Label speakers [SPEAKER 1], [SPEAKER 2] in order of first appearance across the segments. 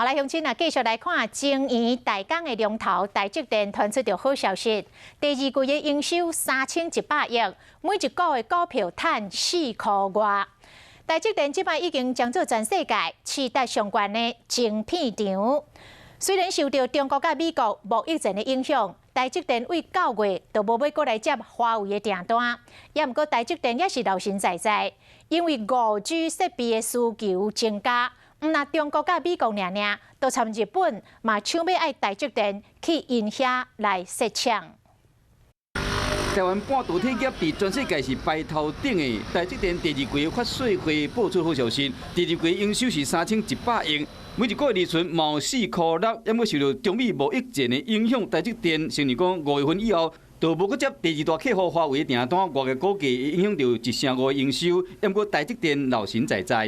[SPEAKER 1] 好來，鄉親啊，繼續來看晶圓代工的龍頭台積電傳出著好消息，第二季的營收3100億，每一股的股票趁4箍外。台積電這擺已經將做全世界市值上懸的晶片廠。雖然受著中國佮美國貿易戰的影響，台積電對9月就無欲閣來接華為的訂單，也毋過台積電也是老神在在，因為5G 設備的需求增加。毋但中國佮美國爾爾，都參日本嘛搶欲愛台積電去𪜶遐來設廠。
[SPEAKER 2] 台灣半導體業佇全世界是排頭頂的，台積電第二季法說會報出好消息，第二季營收是3100億，每一股利潤嘛4箍6，猶閣受著中美貿易戰的影響，台積電承認講5月份以後就無閣接第二大客戶華為的訂單，外界估計會影響著1成5的營收，猶閣台積電老神在在。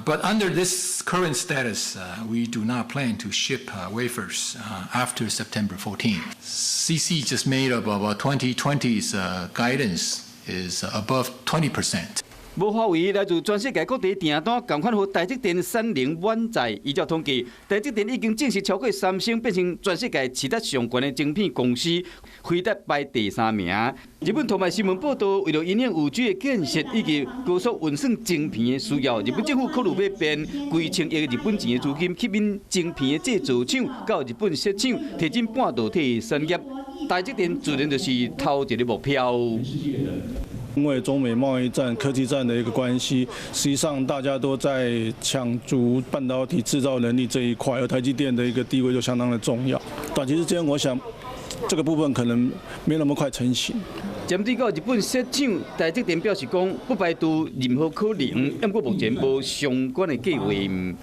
[SPEAKER 3] But under this current status, we do not plan to ship wafers after September 14. CC just made up of 2020's guidance is above 20%.
[SPEAKER 2] 無華為來自全世界各地訂單，仝款予台積電產能滿載。依照統計，台積電已經正式超過三星，變成全世界市值上懸的晶片公司，輝達排第三名。日本讀賣新聞報導，為著因應5G 的建設以及高速運算晶片的需要，日本政府考慮欲編幾千億日本錢的資金，吸引晶片的製造廠到日本設廠，提振半導體產業。台積電自然就是頭一个目標。
[SPEAKER 4] 因為中美貿易戰、科技戰的一個關係，實際上大家都在搶奪半導體製造能力這一塊，而台積電的一個地位就相當的重要。短期之間，我想這個部分可能沒那麼快成型。
[SPEAKER 2] 針對到日本設廠，台積電表示講不排除任何可能，不過目前無相關的計劃。